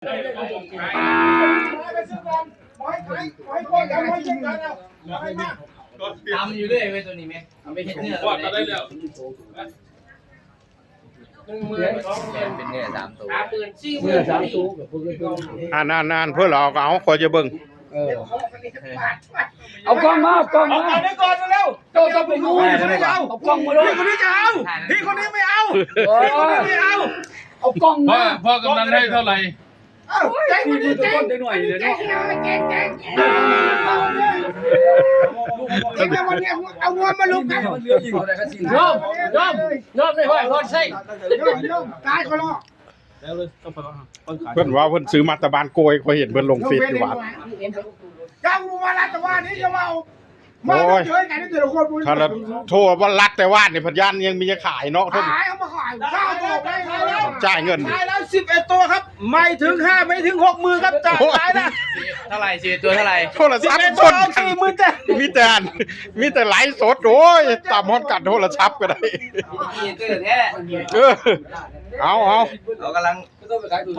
ຕຳຢູ່ເລື້ອຍເວີຍ ໂຕນີ້ແມ່ ເອົາໄປເຮັດເນື້ອ ໄດ້ແລ້ວ ເປັນເນື້ອສາມໂຕ ສາມໝື່ນ ສີ່ໝື່ນ ເນື້ອສາມໂຕ ອັນ ອັນ ອັນ ເພິ່ນເອົາ ກໍເອົາ ຂ້ອຍຈະເບິ່ງ ເອີ ເອົາກ້ອງມາ ເອົາກ້ອງມາ ເອົາກ້ອງມາເລີຍ ເອົາກ້ອງມາເລີຍ ພີ່ຄົນນີ້ຈະເອົາ ພີ່ຄົນນີ້ຈະເອົາ ເອີ ພີ່ຄົນນີ້ໄມ່ເອົາ ເອົາກ້ອງມາ ພໍ່ກຳນັນໃຫ້ເທົ່າໃດ? ເອົາ ໃຈມັນດີ ເອົາງົວມາລົງກັນ ໂຍມ ໂຍມ ໂຍມ ໄດ້ຫ້ອຍພອນໄຊ ໂຍມ ຕາຍຂໍລອ ເພິ່ນວ່າເພິ່ນຊື້ມາແຕ່ບ້ານໂກຍ ຂ້ອຍເຫັນເພິ່ນລົງເຟສຢູ່ວ່າ ເຈົ້າບໍ່ວ່າລັດແຕ່ວ່ານີ້ ຢ່າເວົ້າ ໂອ້ຍ ມາເດີກັນແຕ່ລະຄົນ ຖ້າລະໂທວ່າລັດແຕ່ວ່ານີ້ ພັດຢ້ານຍັງມີຈະຂາຍເນາະ ຂາຍ ເອົາມາຂາຍ ເຈົ້າບອກໄດ້ ຈ່າຍເງິນ ຂາຍແລ້ວສິບເອັດຕົວຄັບ ໄມ່ເຖິງຫ້າ ໄມ່ເຖິງຫົກໝື່ນຄັບ ຈ່າຍ ໂອ້ຍ ຂາຍແລ້ວ ເທົ່າໃດ ສິບເອັດຕົວເທົ່າໃດ ໂທລະສັບຊົນກັນ ສີ່ໝື່ນເຈັດ ມີແຕ່ ມີແຕ່ໄລຟ໌ສົດ ໂອ້ຍ ຕຳຮອດກັນໂທລະສັບກໍໄດ້ ເອີ ເອົາ ເອົາ ເຮົາກຳລັງ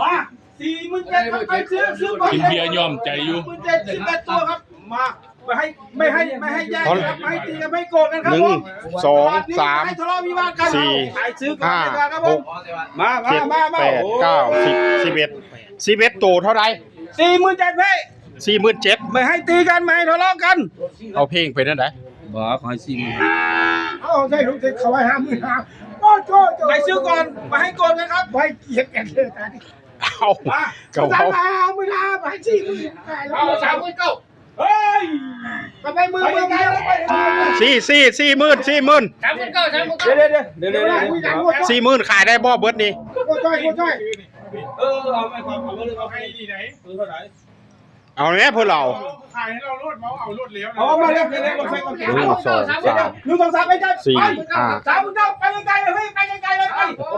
ມາ ສີ່ໝື່ນເຈັດ ໄປຊື້ ຊື້ ກິນເບຍຍອມໃຈຢູ່ ສີ່ໝື່ນເຈັດ ສິບເອັດຕົວຄັບ ມາ ໄມ່ໃຫ້ ໄມ່ໃຫ້ແຍກກັນ ໄມ່ໃຫ້ຕີກັນ ໄມ່ໂກດກັນຄັບ ໜຶ່ງ ຜົມ ສອງ ສາມ ໄປທະເລາະວິວາດກັນ ສີ່ ຫ້າ ຫົກ ເຈັດ ແປດ ເກົ້າ ສິບ ສິບເອັດ ສິບເອັດໂຕເທົ່າໃດ? ສີ່ໝື່ນເຈັດ ພີ່ ສີ່ໝື່ນເຈັດ ໄມ່ໃຫ້ຕີກັນ ໄມ່ໃຫ້ທະເລາະກັນ ເອົາເພງໄປແນວໃດ? ບໍ່ ຂໍໃຫ້ສີ່ໝື່ນ ເອົາໃຫ້ລູກເດັກເຂົາໄວ້ຫ້າໝື່ນຫ້າ ໂອ້ໂຫ ໄປຊື້ກ່ອນ ໄປໃຫ້ກ່ອນນະຄັບ ໄວ້ກຽດກັນເລີຍຕາຍ ເອົາ ມາ ກໍເອົາ ສາມໝື່ນຫ້າ ໄປໃຫ້ສີ່ໝື່ນ ເອົາສາມໝື່ນເກົ້າ ເຮີ້ຍ ໄປ ໄປ ໄປ ສີ່ ສີ່ ສີ່ໝື່ນ ສີ່ໝື່ນ ສາມໝື່ນເກົ້າ ສາມໝື່ນເກົ້າ ດຽວ ດຽວ ດຽວ ສີ່ໝື່ນ ຂາຍໄດ້ບໍ່ເບິດນີ້? ໂອ້ຍ ໂອ້ຍ ເອີ ເອົາໄປ ເອົາໄປ ເອົາໄປ ເອີ ເທົ່າໃດ? ເອົາແດ່ເພິ່ນເອົາ ຂາຍໃຫ້ລາວໂລດ ເອົາໂລດແລ້ວ ເອົາມາແລ້ວ ເອົາລົງໄປກ່ອນ ໜຶ່ງ ສອງ ສາມ ໜຶ່ງ ສອງ ສາມ ໄປ ສີ່ ຫ້າ ສາມ ເອົາໄປໄກໆເລີຍ ໄປໄກໆເລີຍ ໄປ ໂອ້ໂຫ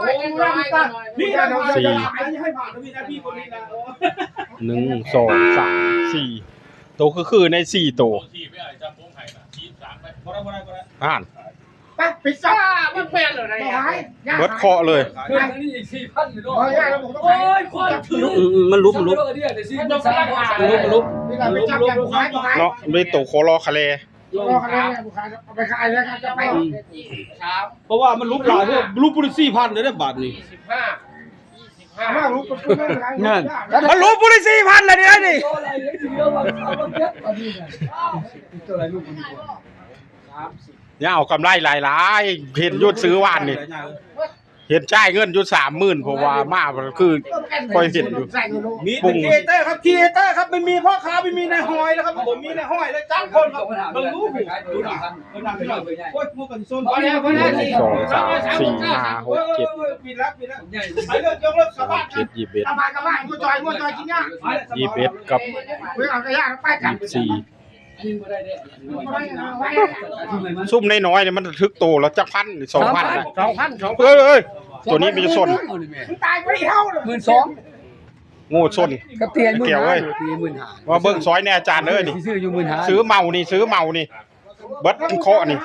ມີແລ້ວ ສີ່ ໃຫ້ຜ່ານ ມີແຕ່ພີ່ຄົນນີ້ນະ ໜຶ່ງ ສອງ ສາມ ສີ່ ໂຕຄືໆໃນສີ່ໂຕ ຫັ້ນ ໄປ ໄປຊະ ມັນແມ່ນແລ້ວນະ ບໍ່ຫາຍ ເບິດເຄາະເລີຍ ເຄື່ອງອັນນີ້ອີກສີ່ພັນຢູ່ເນາະ ບໍ່ຫາຍແລ້ວ ໂອ້ຍ ຄວັນຖືກ ອືມ ມັນຫຼຸບ ມັນຫຼຸບ ມັນຫຼຸບ ມັນຫຼຸບ ເນາະ ມີໂຕຄໍລໍຄະແລ ເອົາໄປຂາຍແລ້ວກໍໄປ ອືມ ສາມ ເພາະວ່າມັນຫຼຸບຫຼາຍ ເພາະຫຼຸບພຸ້ນສີ່ພັນເດ້ບາດນີ້ ສິບຫ້າ ມາລູກ ນັ້ນ ມັນລູກຜູ້ໄດ້ສີ່ພັນລະນີ້ ນີ້ ຢ່າເອົາກຳໄລຫຼາຍໆ ເຫັນຢູ່ຊື້ວານນີ້ ເຫັນຈ່າຍເງິນຢູ່ສາມໝື່ນ ເພາະວ່າມາຄືຂ້ອຍເຫັນຢູ່ ມີແຕ່ຄຣີເອເຕີຄັບ ຄຣີເອເຕີຄັບ ບໍ່ມີພໍ່ຄ້າ ບໍ່ມີນາຍຮ້ອຍແລ້ວຄັບ ບໍ່ມີນາຍຮ້ອຍແລ້ວຈັກຄົນຄັບ ເບິ່ງດູ ເບິ່ງດູ ໂອ້ຍ ຫົວກັນຊົນ ໜຶ່ງ ສອງ ສາມ ສີ່ ຫ້າ ຫົກ ເຈັດ ເຈັດ ຍີ່ສິບເອັດ ຍີ່ສິບເອັດກັບຍີ່ສິບສີ່ ຊຸມນ້ອຍໆນີ້ມັນຖືກໂຕລະຈັກພັນ ສອງພັນນະ ສອງພັນ ສອງພັນ ເອີຍ ໂຕນີ້ມີຊົນ ມັນຕາຍບໍ່ໄດ້ເທົ່າເລີຍ ໝື່ນສອງ ໂງ່ຊົນ ກະຕຽນໝື່ນຫ້າ ເອີຍ ຕີໝື່ນຫ້າ ມາເບິ່ງຊອຍແດ່ອາຈານເອີຍ ນີ້ ຊື້ຢູ່ໝື່ນຫ້າ ຊື້ເໝົານີ້ ຊື້ເໝົານີ້ ເບິດເຄາະນີ້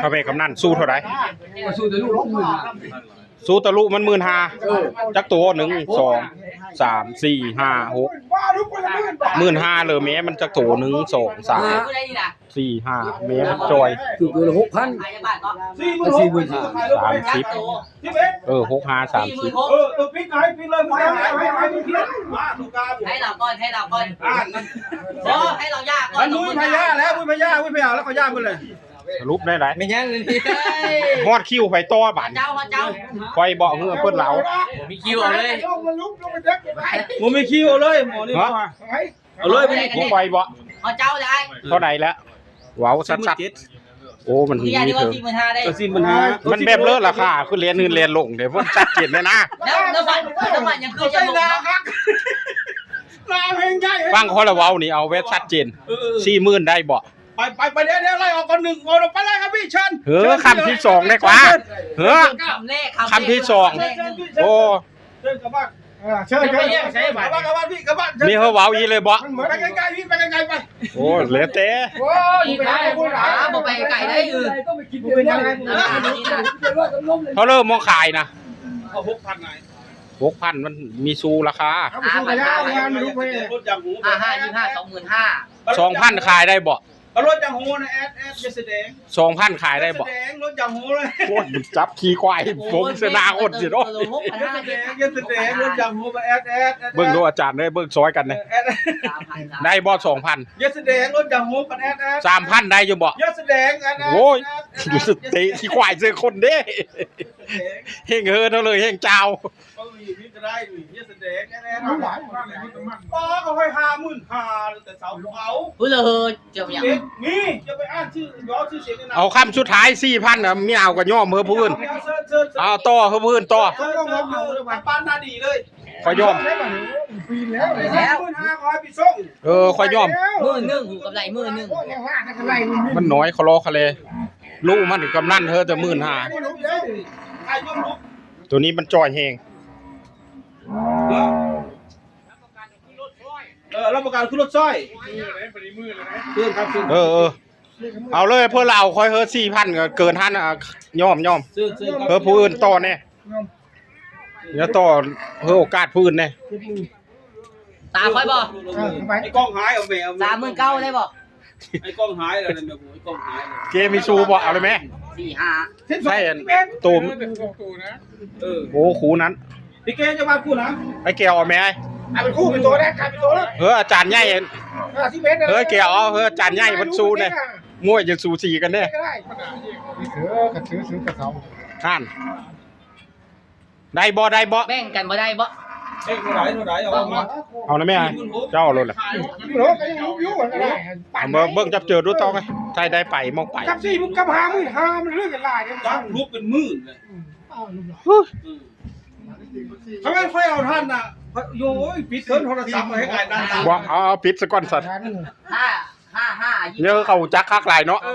ພະແມ່ກຳນັນສູ້ເທົ່າໃດ? ສູ້ຕະລຸມັນໝື່ນຫ້າ ຈັກໂຕ? ໜຶ່ງ ສອງ ສາມ ສີ່ ຫ້າ ຫົກ ໝື່ນຫ້າ ເລີແມ່ມັນຈັກໂຕ? ໜຶ່ງ ສອງ ສາມ ສີ່ ຫ້າ ແມ່ມັນຈ່ອຍ ຖືກໂຕລະຫົກພັນ ສີ່ໝື່ນຫ້າ ສາມສິບ ເອີ ຫົກຫ້າ ສາມສິບ ເອີ ເອີ ປິດໃຫ້ປິດເລີຍ ໃຫ້ລາວກ່ອນ ໃຫ້ລາວກ່ອນ ອ່າ ບໍ່ ໃຫ້ລາວຢ່າກ່ອນ ມັນມີພະຍາແລ້ວ ມີພະຍາ ມີພະຍາແລ້ວ ເຂົາຢ່າໝົດເລີຍ ສະຫຼຸບໄດ້ຫຼາຍ ແມ່ນຫຍັງນີ້ ຮອດຄິວໃຜຕໍ່ບາດນີ້ ເຈົ້າ ເຈົ້າ ຂ້ອຍບໍ່ ເຮືອເພິ່ນລາວ ມີຄິວເອົາເລີຍ ບໍ່ມີຄິວເອົາເລີຍ ໝໍນີ້ ຮະ ເອົາເລີຍ ບໍ່ໄປບໍ່ ເອົາເຈົ້າໄດ້ ເທົ່າໃດລະ ເວົ້າຊັດໆ ໂອ້ ມັນມີເທີ ສີ່ໝື່ນຫ້າ ໄດ້ ເອີ ສີ່ໝື່ນຫ້າ ມັນແບບເລີດລາຄາ ຄືແລ່ນຂຶ້ນແລ່ນລົງເດ້ ມັນຊັດເຈນແດ່ນະ ແລ້ວ ແລ້ວບັດ ແລ້ວບັດຍັງຄືຈະລົງເນາະ ຟັງຂ້ອຍລະເວົ້ານີ້ ເອົາແບບຊັດເຈນ ເອີ ສີ່ໝື່ນໄດ້ບໍ່ ໄປ ໄປ ໄປ ດຽວ ດຽວ ໄລ່ອອກກ່ອນ ໜຶ່ງ ເອົາ ໄປ ໄລ່ຄັບພີ່ ເຊີນ ເອີ ເຊີນ ຄຳທີສອງໄດ້ກວ່າ ເອີ ຄຳທີສອງ ເຊີນ ເຊີນ ເຊີນ ໂອ້ ເຊີນກັບບ້ານ ເອີ ເຊີນ ເຊີນ ກັບບ້ານ ກັບບ້ານ ພີ່ ກັບບ້ານ ເຊີນ ມີເຮົາເວົ້າອີກເລີຍບໍ່ ໄປໄກໆ ພີ່ ໄປໄກໆ ໄປ ໂອ້ ແລ້ວແຕ່ ໂອ້ຍ ໄປໄກໆ ບໍ່ໄປໄກໄດ້ ເອີ ເຮົາເລີ່ມມອງຂາຍນະ ເອົາຫົກພັນໄງ ຫົກພັນມັນມີຊູລາຄາ ເອົາໄປສູ້ກັນຍາວງານມັນລຸກໄປ ລົດຢາງຫູ ຫ້າຫ້າ ຍີ່ສິບຫ້າ ສອງໝື່ນຫ້າ ສອງພັນຂາຍໄດ້ບໍ່? ເອົາລົດຢາງຫູນະ ແອດ ແອດ ຢ່າສະແດງ ສອງພັນຂາຍໄດ້ບໍ່? ຢ່າສະແດງ ລົດຢາງຫູເລີຍ ໂອ້ຍ ມັນຈັບຂີ້ຄວາຍ ໂອ້ຍ ໂພງໃສ່ໜ້າຄົນຊິເນາະ ໂອ້ຍ ຢ່າສະແດງ ຢ່າສະແດງ ລົດຢາງຫູມາ ແອດ ແອດ ແອດ ເບິ່ງດູອາຈານເອີຍ ເບິ່ງຊ່ອຍກັນແດ່ ແອດ ໄດ້ບໍ່ ສອງພັນ? ຢ່າສະແດງ ລົດຢາງຫູມາ ແອດ ແອດ ສາມພັນໄດ້ຢູ່ບໍ່? ຢ່າສະແດງ ແອດ ແອດ ໂອ້ຍ ແອດ ແອດ ເຕະຂີ້ຄວາຍໃສ່ຄົນເດ້ ແດງ ເຮັງເຫີນເອົາເລີຍ ເຮັງຈາວ ເອີ ນີ້ກໍໄດ້ນີ້ ເຮັດສະແດງແນ່ໆ ມັນຫຼາຍ ປາກໍໃຫ້ຫ້າໝື່ນຫ້າ ແຕ່ເຊົ້າບໍ່ເອົາ ພຸ້ນເລີຍ ເຈົ້າຫຍັງ ເຮັດນີ້ ຈະໄປອ່ານຊື່ ຍໍຊື່ສຽງນີ້ນະ ເອົາຄຳສຸດທ້າຍ ສີ່ພັນນະ ເມຍເອົາກໍຍອມເຮີຜູ້ອື່ນ ເອົາຕໍ່ເຮີຜູ້ອື່ນຕໍ່ ເຊີນ ເຊີນ ເຊີນ ປານໜ້າດີເລີຍ ຂ້ອຍຍອມ ປີແລ້ວ ແລ້ວ ໝື່ນຫ້າ ຂໍໃຫ້ໄປສົ່ງ ເອີ ຂ້ອຍຍອມ ໝື່ນໜຶ່ງ ຫູກຳໄລໝື່ນໜຶ່ງ ມັນໜ້ອຍ ຄະລໍຄະແລ ລູກມັນກຳນັນເຮີ ແຕ່ໝື່ນຫ້າ ໂຕນີ້ມັນຈ່ອຍແຮງ ເອີ ຮັບປະກັນຄືລົດຊ້ອຍ ເອີ ເອີ ເອີ ເອົາເລີຍ ເພິ່ນລະເອົາຂ້ອຍເຮີ ສີ່ພັນ ກໍເກີນຫັ້ນ ຍອມ ຍອມ ເຊີນ ເຊີນ ເຮີຜູ້ອື່ນຕໍ່ແດ່ ຢ່າຕໍ່ ເຮີໂອກາດຜູ້ອື່ນແດ່ ຕາຂ້ອຍບໍ່? ເອີ ໄອ້ກ້ອງຫາຍ ເອົາແມ່ ເອົາແມ່ ສາມໝື່ນເກົ້າໄດ້ບໍ່? ໄອ້ກ້ອງຫາຍແລ້ວນະ ແມ່ ໄອ້ກ້ອງຫາຍແລ້ວ ເກມີຊູບໍ່? ເອົາເລີຍແມ່ ສີ່ຫ້າ ໃສ່ອັນໂຕ ເອີ ໂອ້ ຄູ່ນັ້ນ ພີ່ເກຈະວ່າຄູ່ນະ ໄອ້ແກ້ວເອົາແມ່ ເອົາເປັນຄູ່ເປັນໂຕໄດ້ ກາຍເປັນໂຕແລ້ວ ເອີ ອາຈານໃຫຍ່ ເອີ ສິບເອັດ ເອີ ແກ້ວເອົາ ເອີ ອາຈານໃຫຍ່ເພິ່ນສູ້ແດ່ ມວຍຈະສູສີກັນແດ່ ເອີ ກັນຊື້ ຊື້ກະເຊົາ ຫັ້ນ ໄດ້ບໍ່ ໄດ້ບໍ່? ແບ່ງກັນບໍ່ໄດ້ບໍ່? ເອີ ເທົ່າໃດ ເທົ່າໃດ ເອົາມາ ເອົານະແມ່ ເຈົ້າເອົາໂລດລະ ເບິ່ງຈັບເຈີດູຕ້ອງ ໃຊ້ໄດ້ໄປມອງໄປ ກັບສີ່ ກັບຫ້າໝື່ນຫ້າ ມັນເລື່ອນກັນຫຼາຍເດ້ ຈັບລຸກເປັນໝື່ນເລີຍ ຖ້າແມ່ນຂ້ອຍເອົາທັນນະ ໂອ້ຍ ປິດເທີນໂທລະສັບໃຫ້ອ້າຍນັ້ນ ບໍ່ ເອົາ ເອົາປິດສະກ່ອນຊັ້ນ ຫ້າ ຫ້າ ຫ້າ ເຂົາຈັກຄັກຫຼາຍເນາະ ເອີ